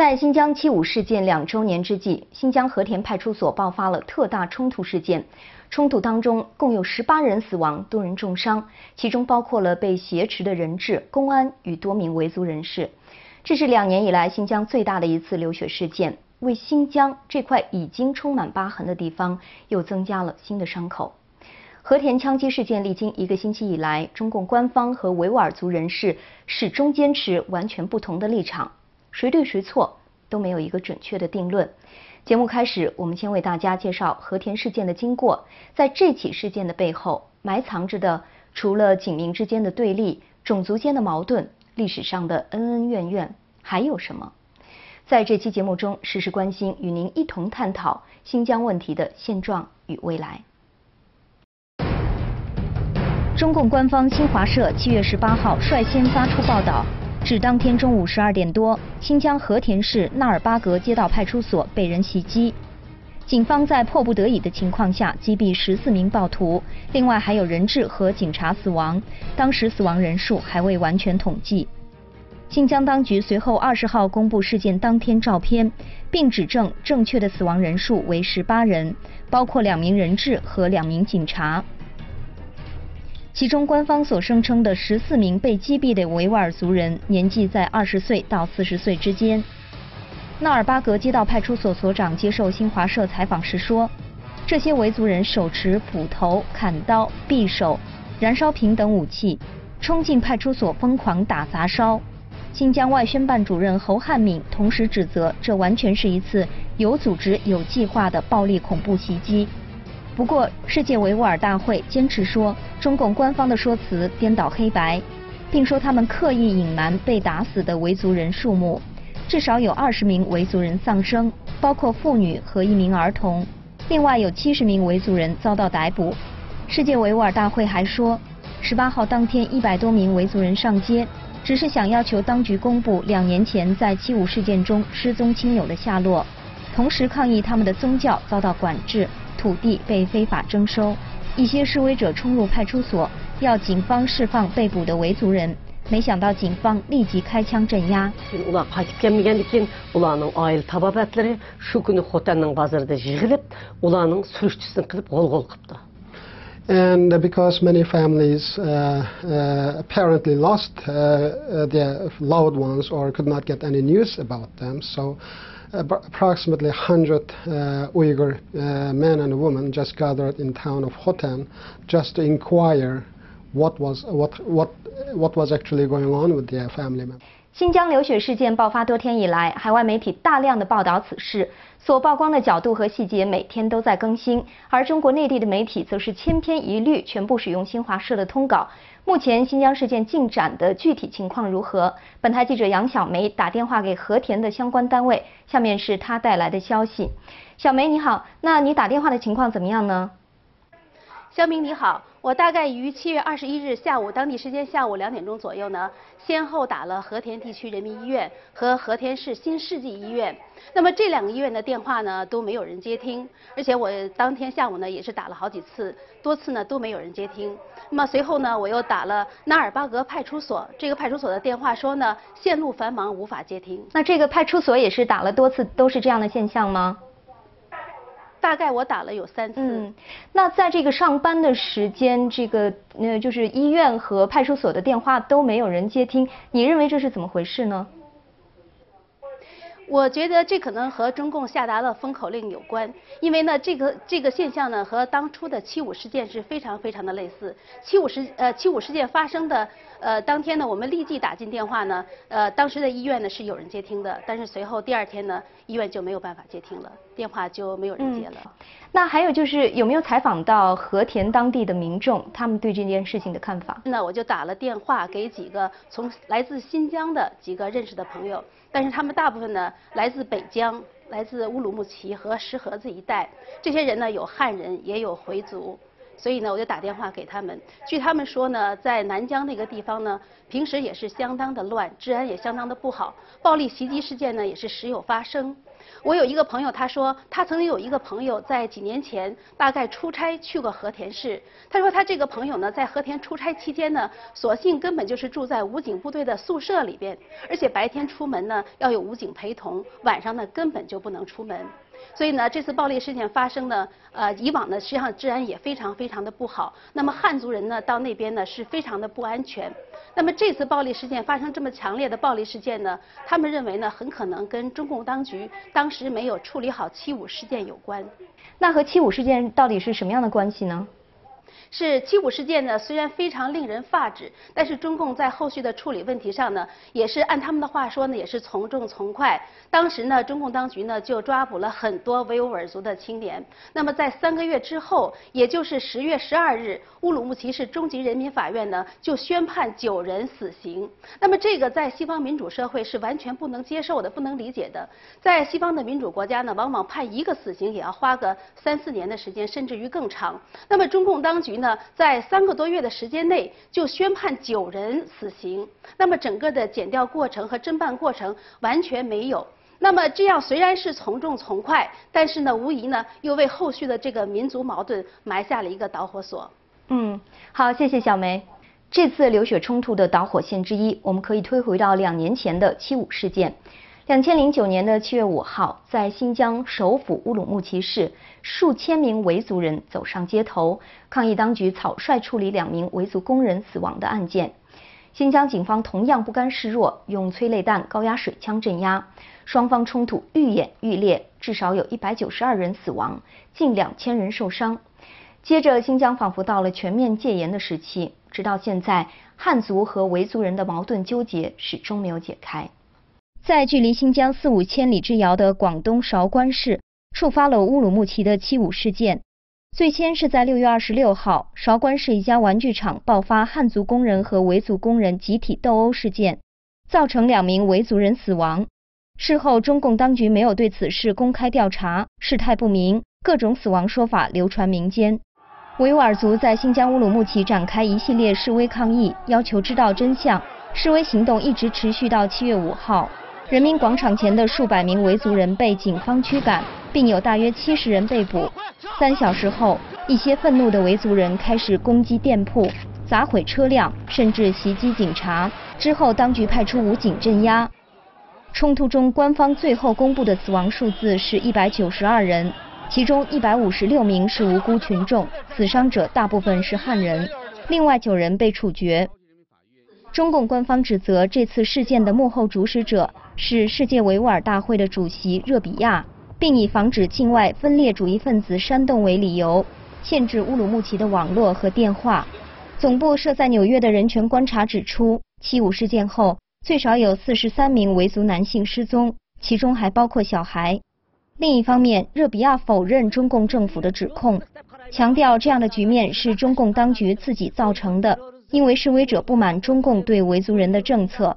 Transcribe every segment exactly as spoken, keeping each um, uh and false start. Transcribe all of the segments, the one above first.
在新疆七五事件两周年之际，新疆和田派出所爆发了特大冲突事件。冲突当中共有十八人死亡，多人重伤，其中包括了被挟持的人质、公安与多名维族人士。这是两年以来新疆最大的一次流血事件，为新疆这块已经充满疤痕的地方又增加了新的伤口。和田枪击事件历经一个星期以来，中共官方和维吾尔族人士始终坚持完全不同的立场，谁对谁错都没有一个准确的定论。节目开始，我们先为大家介绍和田事件的经过。在这起事件的背后，埋藏着的除了警民之间的对立、种族间的矛盾、历史上的恩恩怨怨，还有什么？在这期节目中，时事关心与您一同探讨新疆问题的现状与未来。中共官方新华社七月十八号率先发出报道，指当天中午十二点多，新疆和田市纳尔巴格街道派出所被人袭击。警方在迫不得已的情况下击毙十四名暴徒，另外还有人质和警察死亡。当时死亡人数还未完全统计。新疆当局随后二十号公布事件当天照片，并指证正确的死亡人数为十八人，包括两名人质和两名警察。其中，官方所声称的十四名被击毙的维吾尔族人，年纪在二十岁到四十岁之间。纳尔巴格街道派出所所长接受新华社采访时说，这些维族人手持斧头、砍刀、匕首、燃烧瓶等武器，冲进派出所疯狂打砸烧。新疆外宣办主任侯汉敏同时指责，这完全是一次有组织、有计划的暴力恐怖袭击。不过，世界维吾尔大会坚持说，中共官方的说辞颠倒黑白，并说他们刻意隐瞒被打死的维族人数目，至少有二十名维族人丧生，包括妇女和一名儿童。另外有七十名维族人遭到逮捕。世界维吾尔大会还说，十八号当天一百多名维族人上街，只是想要求当局公布两年前在七五事件中失踪亲友的下落，同时抗议他们的宗教遭到管制，土地被非法征收。一些示威者冲入派出所，要警方释放被捕的维族人，没想到警方立即开枪镇压。كېيىن ئۇلار قايتىپ كەلمىگەندىن كېيىن، ئۇلارنىڭ ئائىلە تاۋابىئاتلىرى شۇ كۈنى خوتەننىڭ بازىرىدا يىغىلىپ، ئۇلارنىڭ سۈرۈشتىسىنى قىلىپ، غول-غول قىپتۇ. And because many families, uh, uh, apparently lost, uh, uh, their loved ones or could not get any news about them, so, uh, approximately one hundred, uh, Uyghur, uh, men and women just gathered in town of Hotan just to inquire what was, what, what, what was actually going on with their family member. 新疆流血事件爆发多天以来，海外媒体大量的报道此事，所曝光的角度和细节每天都在更新，而中国内地的媒体则是千篇一律，全部使用新华社的通稿。目前新疆事件进展的具体情况如何？本台记者杨小梅打电话给和田的相关单位，下面是她带来的消息。小梅你好，那你打电话的情况怎么样呢？ 肖明你好，我大概于七月二十一日下午当地时间下午两点钟左右呢，先后打了和田地区人民医院和和田市新世纪医院。那么这两个医院的电话呢都没有人接听，而且我当天下午呢也是打了好几次，多次呢都没有人接听。那么随后呢，我又打了纳尔巴格派出所，这个派出所的电话说呢线路繁忙无法接听。那这个派出所也是打了多次，都是这样的现象吗？ 大概我打了有三次。嗯，那在这个上班的时间，这个，呃，就是医院和派出所的电话都没有人接听，你认为这是怎么回事呢？我觉得这可能和中共下达了封口令有关，因为呢，这个，这个现象呢，和当初的七五事件是非常非常的类似。七五事，呃，七五事件发生的，呃，当天呢，我们立即打进电话呢，呃，当时的医院呢是有人接听的，但是随后第二天呢， 医院就没有办法接听了，电话就没有人接了。嗯，那还有就是，有没有采访到和田当地的民众，他们对这件事情的看法？那我就打了电话给几个从，来自新疆的几个认识的朋友，但是他们大部分呢来自北疆、来自乌鲁木齐和石河子一带。这些人呢，有汉人，也有回族。 所以呢，我就打电话给他们。据他们说呢，在南疆那个地方呢，平时也是相当的乱，治安也相当的不好，暴力袭击事件呢也是时有发生。我有一个朋友，他说他曾经有一个朋友在几年前大概出差去过和田市。他说他这个朋友呢，在和田出差期间呢，索性根本就是住在武警部队的宿舍里边，而且白天出门呢要有武警陪同，晚上呢根本就不能出门。所以呢，这次暴力事件发生呢，呃，以往呢实际上治安也非常非常的不好。那么汉族人呢到那边呢是非常的不安全。那么这次暴力事件发生这么强烈的暴力事件呢，他们认为呢很可能跟中共当局当时没有处理好七五事件有关。那和七五事件到底是什么样的关系呢？是七五事件呢，虽然非常令人发指，但是中共在后续的处理问题上呢，也是按他们的话说呢，也是从重从快。当时呢，中共当局呢就抓捕了很多维吾尔族的青年。那么在三个月之后，也就是十月十二日，乌鲁木齐市中级人民法院呢就宣判九人死刑。那么这个在西方民主社会是完全不能接受的、不能理解的。在西方的民主国家呢，往往判一个死刑也要花个三四年的时间，甚至于更长。那么中共当局呢，在三个多月的时间内就宣判九人死刑，那么整个的检调过程和侦办过程完全没有。那么这样虽然是从重从快，但是呢，无疑呢又为后续的这个民族矛盾埋下了一个导火索。嗯，好，谢谢小梅。这次流血冲突的导火线之一，我们可以推回到两年前的七五事件。两千零九年的七月五号，在新疆首府乌鲁木齐市，数千名维族人走上街头，抗议当局草率处理两名维族工人死亡的案件。新疆警方同样不甘示弱，用催泪弹、高压水枪镇压，双方冲突愈演愈烈，至少有一百九十二人死亡，近两千人受伤。接着，新疆仿佛到了全面戒严的时期，直到现在，汉族和维族人的矛盾纠结始终没有解开。在距离新疆四五千里之遥的广东韶关市，触发了乌鲁木齐的七五事件。最先是在六月二十六号，韶关市一家玩具厂爆发汉族工人和维族工人集体斗殴事件，造成两名维族人死亡。事后，中共当局没有对此事公开调查，事态不明，各种死亡说法流传民间。维吾尔族在新疆乌鲁木齐展开一系列示威抗议，要求知道真相。示威行动一直持续到七月五号。人民广场前的数百名维族人被警方驱赶，并有大约七十人被捕。三小时后，一些愤怒的维族人开始攻击店铺、砸毁车辆，甚至袭击警察。之后，当局派出武警镇压。冲突中，官方最后公布的死亡数字是一百九十二人，其中一百五十六名是无辜群众，死伤者大部分是汉人，另外九人被处决。中共官方指责这次事件的幕后主使者是世界维吾尔大会的主席热比亚，并以防止境外分裂主义分子煽动为理由，限制乌鲁木齐的网络和电话。总部设在纽约的人权观察指出，七五事件后，最少有四十三名维族男性失踪，其中还包括小孩。另一方面，热比亚否认中共政府的指控，强调这样的局面是中共当局自己造成的，因为示威者不满中共对维族人的政策。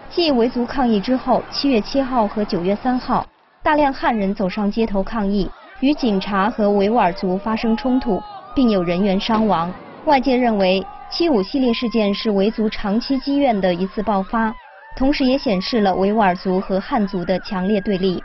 继维族抗议之后，七月七号和九月三号，大量汉人走上街头抗议，与警察和维吾尔族发生冲突，并有人员伤亡。外界认为，七五系列事件是维族长期积怨的一次爆发，同时也显示了维吾尔族和汉族的强烈对立。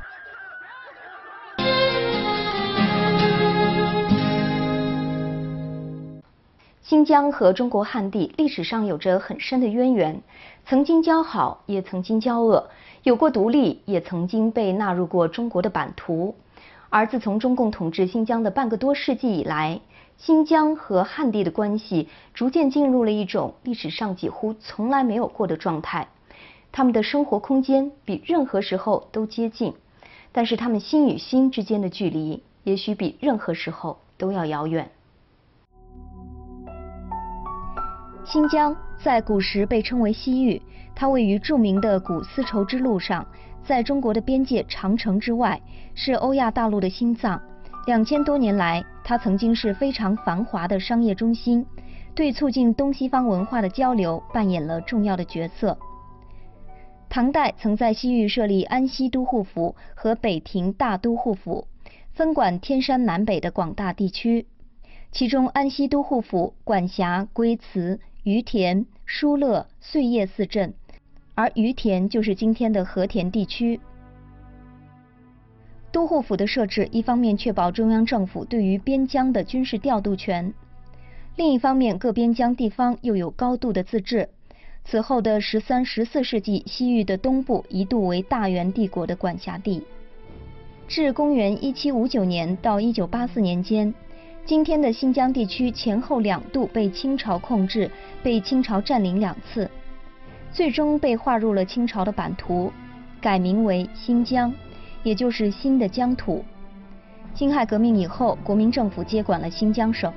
新疆和中国汉地历史上有着很深的渊源，曾经交好，也曾经交恶，有过独立，也曾经被纳入过中国的版图。而自从中共统治新疆的半个多世纪以来，新疆和汉地的关系逐渐进入了一种历史上几乎从来没有过的状态。他们的生活空间比任何时候都接近，但是他们心与心之间的距离也许比任何时候都要遥远。新疆在古时被称为西域，它位于著名的古丝绸之路上，在中国的边界长城之外，是欧亚大陆的心脏。两千多年来，它曾经是非常繁华的商业中心，对促进东西方文化的交流扮演了重要的角色。唐代曾在西域设立安西都护府和北庭大都护府，分管天山南北的广大地区。其中，安西都护府管辖龟兹、于田、疏勒、碎叶四镇，而于田就是今天的和田地区。都护府的设置一方面确保中央政府对于边疆的军事调度权，另一方面各边疆地方又有高度的自治。此后的十三、十四世纪，西域的东部一度为大元帝国的管辖地。至公元一七五九年到一九八四年间，今天的新疆地区前后两度被清朝控制，被清朝占领两次，最终被划入了清朝的版图，改名为新疆，也就是新的疆土。辛亥革命以后，国民政府接管了新疆省。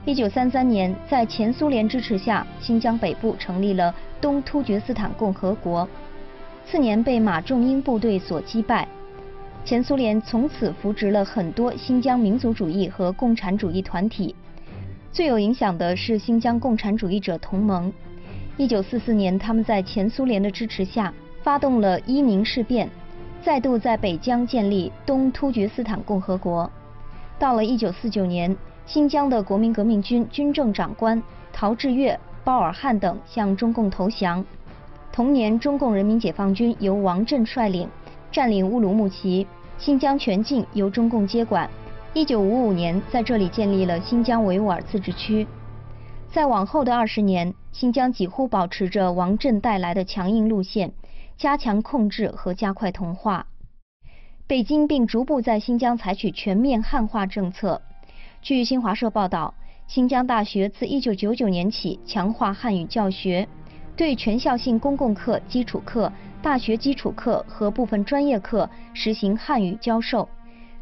一九三三年，在前苏联支持下，新疆北部成立了东突厥斯坦共和国。次年被马仲英部队所击败。前苏联从此扶植了很多新疆民族主义和共产主义团体，最有影响的是新疆共产主义者同盟。一九四四年，他们在前苏联的支持下，发动了伊宁事变，再度在北疆建立东突厥斯坦共和国。到了一九四九年，新疆的国民革命军军政长官陶峙岳、包尔汉等向中共投降。同年，中共人民解放军由王震率领，占领乌鲁木齐，新疆全境由中共接管。一九五五年，在这里建立了新疆维吾尔自治区。在往后的二十年，新疆几乎保持着王震带来的强硬路线，加强控制和加快同化。北京并逐步在新疆采取全面汉化政策。据新华社报道，新疆大学自一九九九年起强化汉语教学，对全校性公共课、基础课、大学基础课和部分专业课实行汉语教授，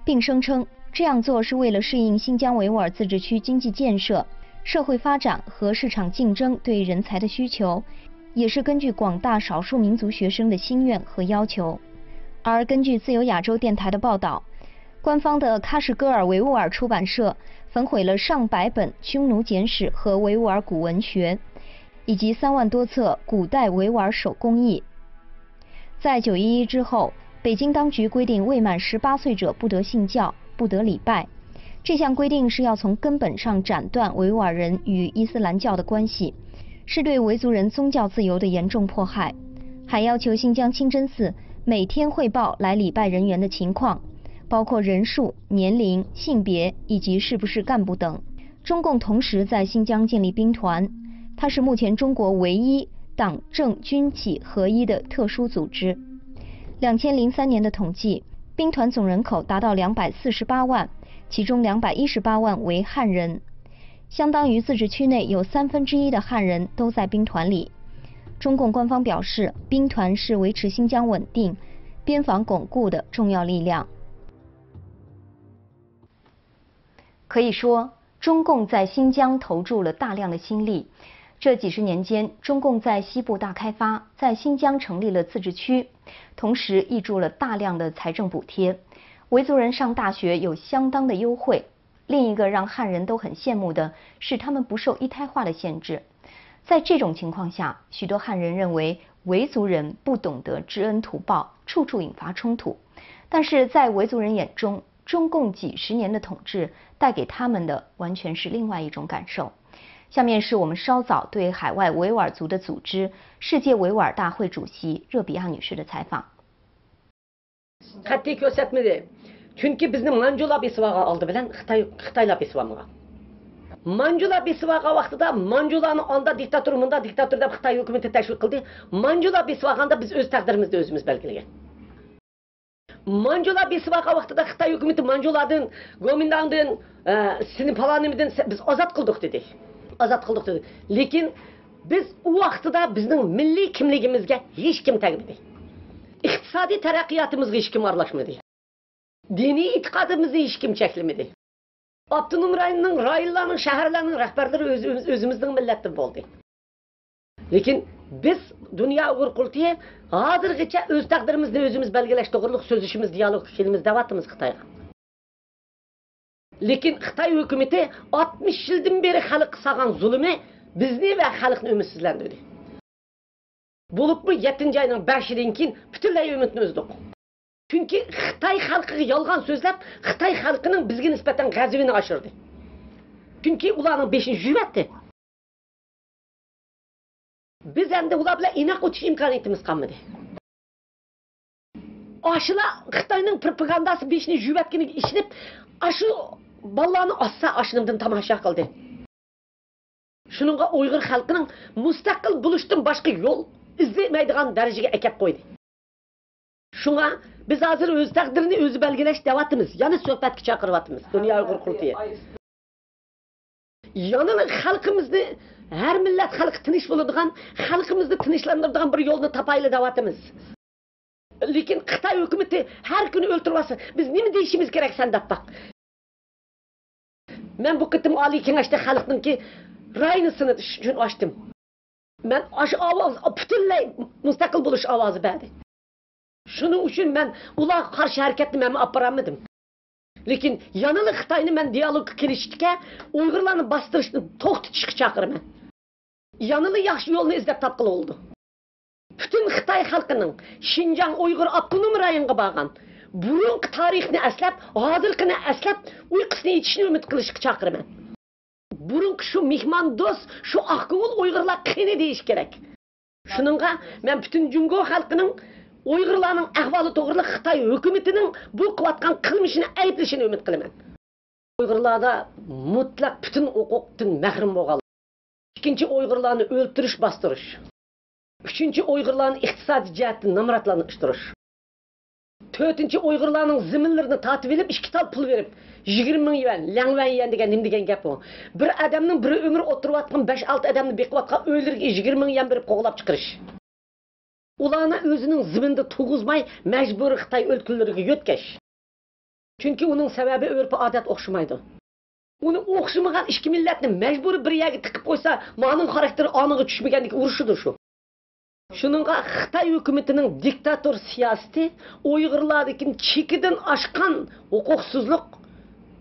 并声称这样做是为了适应新疆维吾尔自治区经济建设、社会发展和市场竞争对人才的需求，也是根据广大少数民族学生的心愿和要求。而根据自由亚洲电台的报道，官方的喀什噶尔维吾尔出版社焚毁了上百本匈奴简史和维吾尔古文学，以及三万多册古代维吾尔手工艺。在九一一之后，北京当局规定未满十八岁者不得信教、不得礼拜。这项规定是要从根本上斩断维吾尔人与伊斯兰教的关系，是对维族人宗教自由的严重迫害。还要求新疆清真寺每天汇报来礼拜人员的情况，包括人数、年龄、性别以及是不是干部等。中共同时在新疆建立兵团，它是目前中国唯一党政军企合一的特殊组织。两千零三年的统计，兵团总人口达到两百四十八万，其中两百一十八万为汉人，相当于自治区内有三分之一的汉人都在兵团里。中共官方表示，兵团是维持新疆稳定、边防巩固的重要力量。可以说，中共在新疆投注了大量的心力。这几十年间，中共在西部大开发，在新疆成立了自治区，同时挹注了大量的财政补贴。维族人上大学有相当的优惠。另一个让汉人都很羡慕的是，他们不受一胎化的限制。在这种情况下，许多汉人认为维族人不懂得知恩图报，处处引发冲突。但是在维族人眼中，中共几十年的统治带给他们的完全是另外一种感受。下面是我们稍早对海外维吾尔族的组织世界维吾尔大会主席热比亚女士的采访。 قەتئىي كۆرسەتمىدى. چۈنكى بىزنى مانجۇلار بېسىۋالغان ئالدى بىلەن خىتاي، خىتايلار بېسىۋالمىغان. مانجۇلار بېسىۋالغان ۋاقتىدا مانجۇلارنى ئاندا دىكتاتور، مۇندا دىكتاتور دەپ خىتاي ھۆكۈمىتى تەشۋىق قىلدى. مانجۇلار بېسىۋالغاندا بىز ئۆز تەقدىرىمىزنى ئۆزىمىز بەلگىلىگەن. مانجۇلار بېسىۋالغان ۋاقتىدا خىتاي ھۆكۈمىتى مانجۇلاردىن، گومىنداڭدىن، ئە، سېنى پالانىمدىن سە-، بىز ئازاد قىلدۇق دېدى. ئازاد قىلدۇق دېدى. لېكىن بىز ئۇ ۋاقتىدا بىزنىڭ مىللىي كىملىكىمىزگە ھېچكىم تەگمىدى. ئىقتىسادىي تەرەققىياتىمىزغا ھېچكىم ئارىلاشمىدى. دىنىي ئېتىقادىمىزنى ھېچكىم چەكلىمىدى. ئاپتونوم رايوننىڭ، رايونلارنىڭ، شەھەرلەرنىڭ رەھبەرلىرى ئۆزى، ئۆز-، ئۆزىمىزنىڭ مىللەتتىن بولدى. لېكىن بىز دۇنيا ئۇيغۇر قۇرۇلتىيى ھازىرغىچە ئۆز تەقدىرىمىزنى ئۆزىمىز بەلگىلەش توغرۇلۇق سۆزلىشىمىز، دىيالوگقا كېلىمىز دەۋاتىمىز خىتايغا. لېكىن خىتاي ھۆكۈمىتى ئاتمىش يىلدىن بېرى خەلققە سالغان زۇلۇمى بىزنى ۋە خەلقنى ئۈمىدسىزلەندۈردى. بولۇپمۇ يەتتىنچى ئاينىڭ بەشىدىن كېيىن پۈتۈنلەي ئۈمىدنى ئۈزدۇق. چۈنكى خىتاي خەلقىگە يالغان سۆزلەپ، خىتاي خەلقىنىڭ بىزگە نىسبەتەن غەزىپىنى ئاشۇردى. چۈنكى ئۇلارنىڭ بېشىنى يۇيۇۋەتتى. بىز ئەمدى ئۇلار بىلەن ئىناق ئۆتۈش ئىمكانىيىتىمىز قالمىدى. ئاشۇلار خىتاينىڭ پروپاگانداسى بېشىنى يۇيۇۋەتكىنىگە ئىشىنىپ، ئاشۇ بالىلارنى ئاسسا ئاشۇنىڭدىن تاماشا قىلدى. شۇنىڭغا ئۇيغۇر خەلقىنىڭ مۇستەقىل بولۇشتىن باشقا يول ئىزدىمەيدىغان دەرىجىگە ئەكەپ قويدى. شۇڭا بىز ھازىر ئۆز تەقدىرىنى ئۆزى بەلگىلەش دەۋاتىمىز، يەنە سۆھبەتكە چاقىرىۋاتىمىز دۇنيا ئۇيغۇر قۇرۇلتىيى. يەنىلا خەلقىمىزنى، ھەر مىللەت خەلقى تىنچ بولىدىغان، خەلقىمىزنى تىنچلاندۇرىدىغان بىر يولنى تاپايلى دەۋاتىمىز. لېكىن خىتاي ھۆكۈمىتى ھەر كۈنى ئۆلتۈرۈۋاتسا، بىز نېمە دېيىشىمىز كېرەك سەن دەپ باق. مەن بۇ قېتىم ئالىي كېڭەشتە خەلقنىڭكى رايىنى سىنىتىش ئۈچۈن ئاچتىم. مەن ئاشۇ ئاۋاز پۈتۈنلەي مۇستەقىل بولۇش ئاۋازى بەردى. شۇنىڭ ئۈچۈن مەن ئۇلارغا قارشى ھەرىكەتنى مەنمۇ ئاپپارالمىدىم. لېكىن يەنىلا خىتاينى مەن دىيالوگقا كېلىشىشكە، ئۇيغۇرلارنى باستۇرۇشنى توختىتىشقا چاقىرىمەن. يەنىلا ياخشى يولنى ئىزدەپ تاپقىلى بولىدۇ. پۈتۈن خىتاي خەلقىنىڭ شىنجاڭ ئۇيغۇر ئاپتونوم رايونىغا بارغان، بۇرۇنقى تارىخنى ئەسلەپ، ھازىرقىنى ئەسلەپ، ئۇيقۇسىنى يېتىشنى ئۈمىد قىلىشقا چاقىرىمەن. بۇرۇنقى شۇ مېھماندوست، شۇ ئاق كۆڭۈل ئۇيغۇرلار قېنى دېيىش كېرەك. شۇنىڭغا مەن پۈتۈن جۇڭگو خەلقىنىڭ ئۇيغۇرلارنىڭ ئەھۋالى توغرىلىق خىتاي ھۆكۈمىتىنىڭ بۇ قىلىۋاتقان قىلمىشىنى ئەيىبلىشىنى ئۈمىد قىلىمەن. ئۇيغۇرلاردا مۇتلەق پۈتۈن ھوقۇقتىن مەھرۇم بولغان. ئىككىنچى، ئۇيغۇرلارنى ئۆلتۈرۈش، باستۇرۇش. ئۈچىنچى، ئۇيغۇرلارنى ئىقتىسادىي جەھەتتىن نامراتلاشتۇرۇش. تۆتىنچى، ئۇيغۇرلارنىڭ زېمىنلىرىنى تارتىۋېلىپ، ئىككى تال پۇل بېرىپ، يىگىرمە مىڭ يۈەن، لياڭ يۈەن دېگەن نېمە دېگەن گەپ ئۇ؟ بىر ئادەمنىڭ بىر ئۆمۈر ئولتۇرۇۋاتقان، بەش-ئالتە ئادەمنى بېقىۋاتقان ئۆيلىرىگە يىگىرمە مىڭ يۈەن بېرىپ قوغلاپ چىقىرىش. ئۇلارنى ئۆزىنىڭ زېمىنىدا تۇرغۇزماي، مەجبۇرىي خىتاي ئۆلكىلىرىگە يۆتكەش. چۈنكى ئۇنىڭ سەۋەبى ئۆرپ-ئادەت ئوخشىمايدۇ. ئۇنى ئوخشىمىغان ئىككى مىللەتنى مەجبۇرىي بىر يەرگە تىقىپ قويسا، مانىڭ خاراكتېرى ئانىغا چۈشمىگەندىكى ئۇرۇشىدۇر شۇ. شۇنىڭغا خىتاي ھۆكۈمىتىنىڭ دىكتاتور سىياسىتى ئۇيغۇرلاردىكى چېكىدىن ئاشقان ھوقۇقسىزلىق،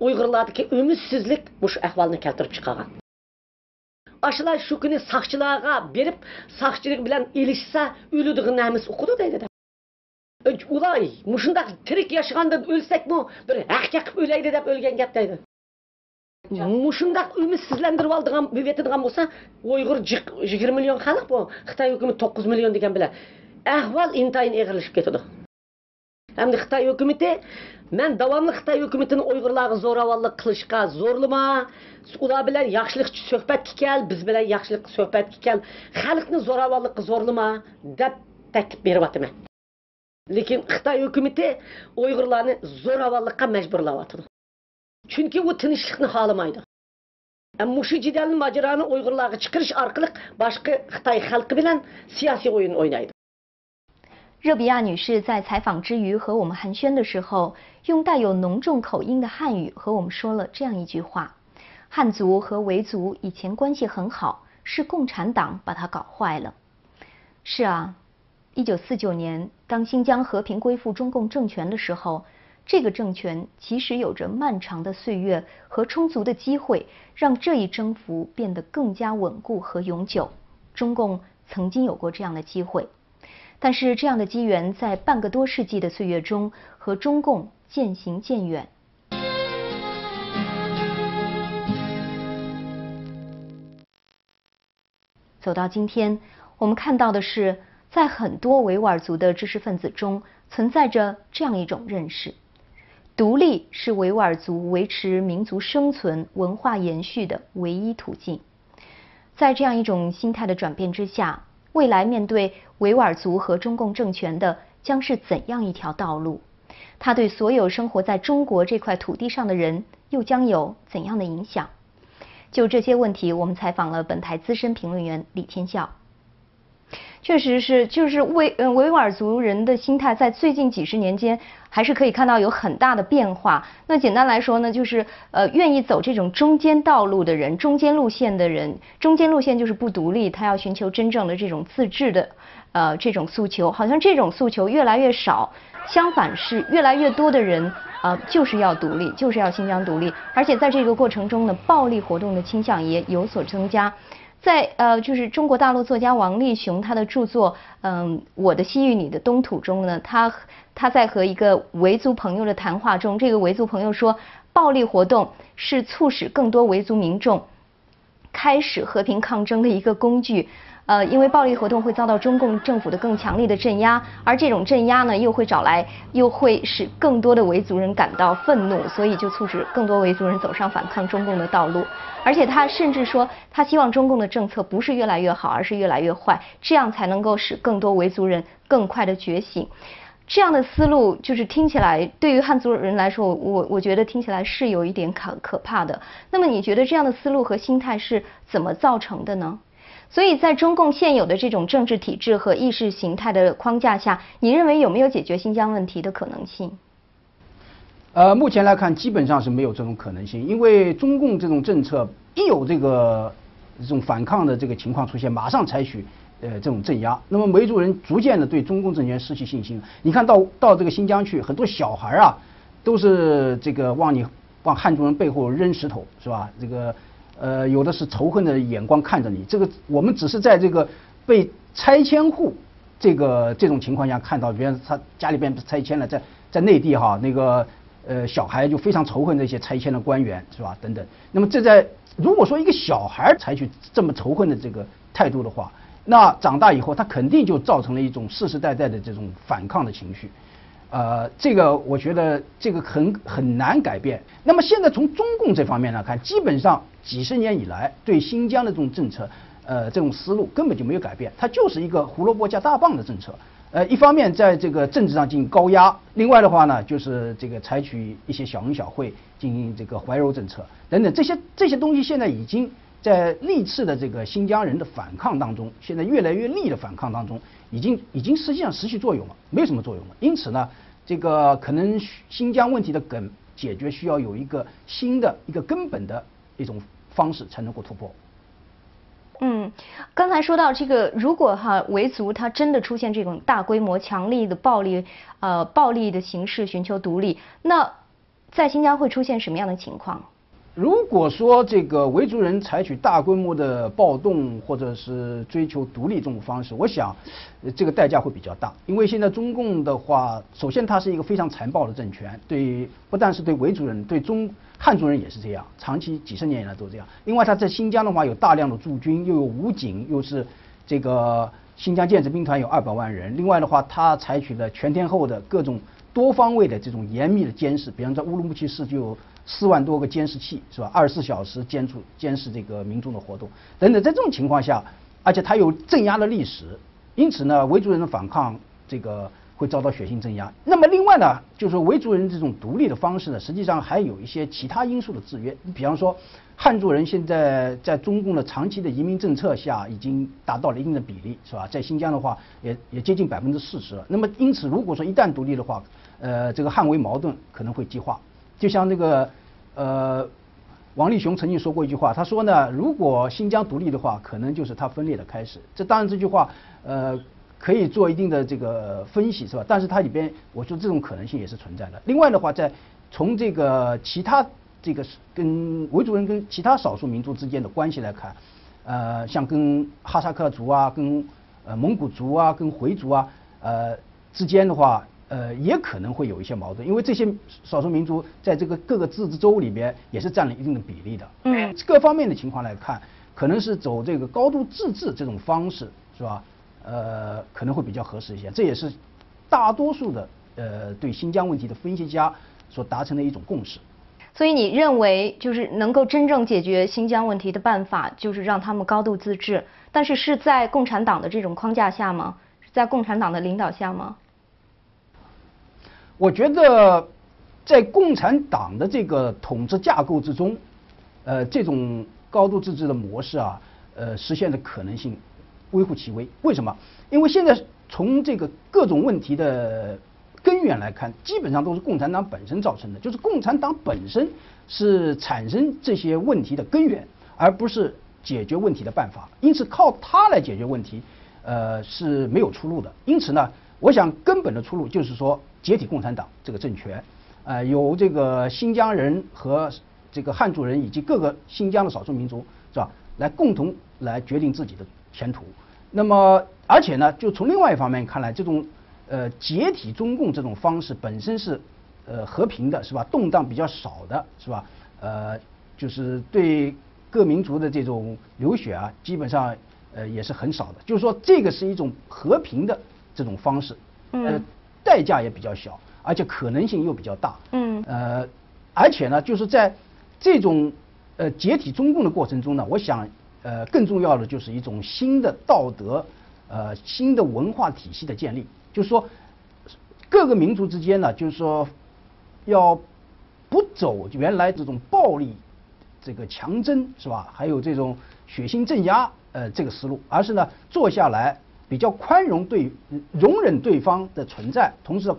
ئۇيغۇرلاردىكى ئۈمىدسىزلىك مۇشۇ ئەھۋالنى كەلتۈرۈپ چىقارغان. ئاشۇلار شۇ كۈنى ساقچىلارغا بېرىپ، ساقچىلىق بىلەن ئېلىشسا، ئۆلىدىغىنىنى ھەممىسى ئۇقىدۇ دەيدۇ. ئۇلار مۇشۇنداق تىرىك ياشىغاندىن ئۆلسەكمۇ، بىر ھەق چېقىپ ئۆلەيلى دەپ ئۆلگەن گەپ دەيدۇ. مۇشۇنداق ئۈمىدسىزلەندۈرۈۋالىدىغان، بېۋېتىدىغان بولسا، ئۇيغۇر جىق-، يىگىرمە مىليون خەلق بۇ، خىتاي ھۆكۈمىتى توققۇز مىليون دېگەن بىلەن. ئەھۋال ئىنتايىن ئېغىرلىشىپ كېتىدۇ. ئەمدى خىتاي ھۆكۈمىتى، مەن داۋاملىق خىتاي ھۆكۈمىتىنى ئۇيغۇرلارغا زوراۋانلىق قىلىشقا زورلىما، ئۇلار بىلەن ياخشىلىقچە سۆھبەتكە كەل، بىز بىلەن ياخشىلىق سۆھبەتكە كەل، خەلقنى زوراۋانلىققا زورلىما دەپ تەكلىپ بېرىۋاتىمەن. لېكىن خىتاي ھۆكۈمىتى ئۇيغۇرلارنى زوراۋانلىققا مەجبۇرلاۋاتىدۇ. چۈنكى ئۇ تىنچلىقنى خالىمايدۇ. مۇشۇ جېدەلنى، ماجىرانى ئۇيغۇرلارغا چىقىرىش ئارقىلىق باشقا خىتاي خەلقى بىلەن سىياسىي ئويۇن ئوينايدۇ. 热比亚女士在采访之余和我们寒暄的时候，用带有浓重口音的汉语和我们说了这样一句话：“汉族和维族以前关系很好，是共产党把它搞坏了。”是啊，一九四九年，当新疆和平归附中共政权的时候，这个政权其实有着漫长的岁月和充足的机会，让这一征服变得更加稳固和永久。中共曾经有过这样的机会，但是这样的机缘在半个多世纪的岁月中和中共渐行渐远。 走到今天，我们看到的是，在很多维吾尔族的知识分子中，存在着这样一种认识：独立是维吾尔族维持民族生存、文化延续的唯一途径。在这样一种心态的转变之下，未来面对维吾尔族和中共政权的将是怎样一条道路？它对所有生活在中国这块土地上的人又将有怎样的影响？ 就这些问题，我们采访了本台资深评论员李千笑。确实是，就是维呃维吾尔族人的心态，在最近几十年间，还是可以看到有很大的变化。那简单来说呢，就是呃愿意走这种中间道路的人，中间路线的人，中间路线就是不独立，他要寻求真正的这种自治的呃这种诉求，好像这种诉求越来越少。相反是越来越多的人呃就是要独立，就是要新疆独立。而且在这个过程中呢，暴力活动的倾向也有所增加。在呃，就是中国大陆作家王立雄他的著作，嗯，《我的西域，你的东土》中呢，他他在和一个维族朋友的谈话中，这个维族朋友说，暴力活动是促使更多维族民众开始和平抗争的一个工具。呃，因为暴力活动会遭到中共政府的更强力的镇压，而这种镇压呢，又会找来，又会使更多的维族人感到愤怒，所以就促使更多维族人走上反抗中共的道路。而且他甚至说，他希望中共的政策不是越来越好，而是越来越坏，这样才能够使更多维族人更快的觉醒。这样的思路就是听起来，对于汉族人来说，我我觉得听起来是有一点可可怕的。那么你觉得这样的思路和心态是怎么造成的呢？所以在中共现有的这种政治体制和意识形态的框架下，你认为有没有解决新疆问题的可能性？呃，目前来看，基本上是没有这种可能性，因为中共这种政策一有这个这种反抗的这个情况出现，马上采取呃这种镇压。那么维族人逐渐的对中共政权失去信心。你看到到这个新疆去，很多小孩啊，都是这个往你往汉族人背后扔石头，是吧？这个呃，有的是仇恨的眼光看着你。这个我们只是在这个被拆迁户这个这种情况下看到，比方说他家里边拆迁了，在在内地哈，那个呃小孩就非常仇恨这些拆迁的官员，是吧？等等。那么这在如果说一个小孩采取这么仇恨的这个态度的话，那长大以后他肯定就造成了一种世世代代的这种反抗的情绪。呃，这个我觉得这个很很难改变。那么现在从中共这方面来看，基本上几十年以来对新疆的这种政策，呃，这种思路根本就没有改变，它就是一个胡萝卜加大棒的政策。呃，一方面在这个政治上进行高压，另外的话呢，就是这个采取一些小恩小惠进行这个怀柔政策等等，这些这些东西现在已经在历次的这个新疆人的反抗当中，现在越来越厉的反抗当中，已经已经实际上失去作用了，没有什么作用了。因此呢，这个可能新疆问题的根解决需要有一个新的一个根本的一种方式才能够突破。嗯，刚才说到这个，如果哈维族他真的出现这种大规模、强力的暴力，呃，暴力的形式寻求独立，那在新疆会出现什么样的情况？如果说这个维族人采取大规模的暴动，或者是追求独立这种方式，我想，这个代价会比较大。因为现在中共的话，首先它是一个非常残暴的政权，对不但是对维族人，对中汉族人也是这样，长期几十年以来都这样。另外，它在新疆的话有大量的驻军，又有武警，又是这个新疆建设兵团有二百万人。另外的话，它采取了全天候的各种多方位的这种严密的监视，比方在乌鲁木齐市就有四万多个监视器，是吧？二十四小时监视监视这个民众的活动等等。在这种情况下，而且它有镇压的历史，因此呢，维族人的反抗这个会遭到血腥镇压。那么另外呢，就是说维族人这种独立的方式呢，实际上还有一些其他因素的制约。比方说，汉族人现在在中共的长期的移民政策下，已经达到了一定的比例，是吧？在新疆的话，也也接近百分之四十了。那么因此，如果说一旦独立的话，呃，这个汉维矛盾可能会激化。就像那个呃，王立雄曾经说过一句话，他说呢，如果新疆独立的话，可能就是它分裂的开始。这当然这句话，呃，可以做一定的这个分析，是吧？但是它里边，我说这种可能性也是存在的。另外的话，在从这个其他这个跟维族人跟其他少数民族之间的关系来看，呃，像跟哈萨克族啊，跟呃蒙古族啊，跟回族啊，呃之间的话，呃，也可能会有一些矛盾，因为这些少数民族在这个各个自治州里边也是占了一定的比例的。嗯，各方面的情况来看，可能是走这个高度自治这种方式，是吧？呃，可能会比较合适一些。这也是大多数的呃对新疆问题的分析家所达成的一种共识。所以你认为，就是能够真正解决新疆问题的办法，就是让他们高度自治，但是是在共产党的这种框架下吗？是在共产党的领导下吗？我觉得，在共产党的这个统治架构之中，呃，这种高度自治的模式啊，呃，实现的可能性微乎其微。为什么？因为现在从这个各种问题的根源来看，基本上都是共产党本身造成的，就是共产党本身是产生这些问题的根源，而不是解决问题的办法。因此，靠它来解决问题，呃，是没有出路的。因此呢，我想根本的出路就是说解体共产党这个政权，呃，由这个新疆人和这个汉族人以及各个新疆的少数民族，是吧？来共同来决定自己的前途。那么，而且呢，就从另外一方面看来，这种呃解体中共这种方式本身是呃和平的，是吧？动荡比较少的，是吧？呃，就是对各民族的这种流血啊，基本上呃，也是很少的。就是说，这个是一种和平的这种方式，呃，嗯代价也比较小，而且可能性又比较大。嗯呃，而且呢，就是在这种呃解体中共的过程中呢，我想，呃，更重要的就是一种新的道德，呃，新的文化体系的建立。就是说，各个民族之间呢，就是说要不走原来这种暴力、这个强征，是吧？还有这种血腥镇压，呃，这个思路，而是呢，坐下来比较宽容对，容忍对方的存在，同时，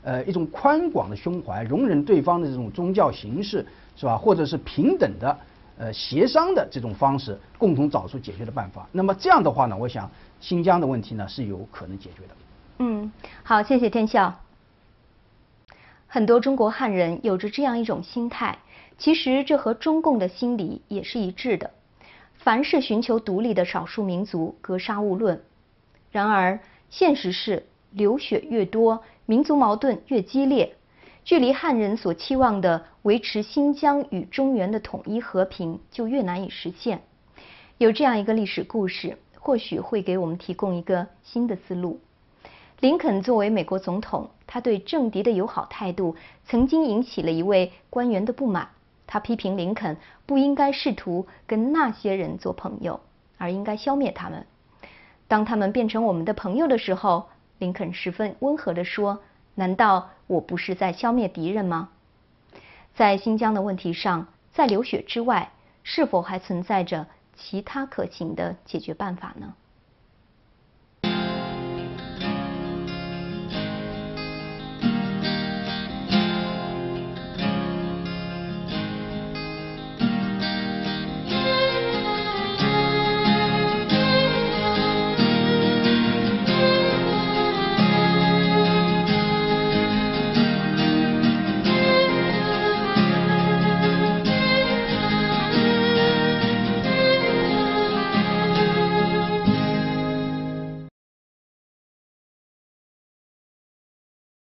呃，一种宽广的胸怀，容忍对方的这种宗教形式，是吧？或者是平等的，呃，协商的这种方式，共同找出解决的办法。那么这样的话呢，我想新疆的问题呢是有可能解决的。嗯，好，谢谢天笑。很多中国汉人有着这样一种心态，其实这和中共的心理也是一致的。凡是寻求独立的少数民族，格杀勿论。然而，现实是流血越多，民族矛盾越激烈，距离汉人所期望的维持新疆与中原的统一和平就越难以实现。有这样一个历史故事，或许会给我们提供一个新的思路。林肯作为美国总统，他对政敌的友好态度曾经引起了一位官员的不满。他批评林肯不应该试图跟那些人做朋友，而应该消灭他们。当他们变成我们的朋友的时候，林肯十分温和地说：“难道我不是在消灭敌人吗？”在新疆的问题上，在流血之外，是否还存在着其他可行的解决办法呢？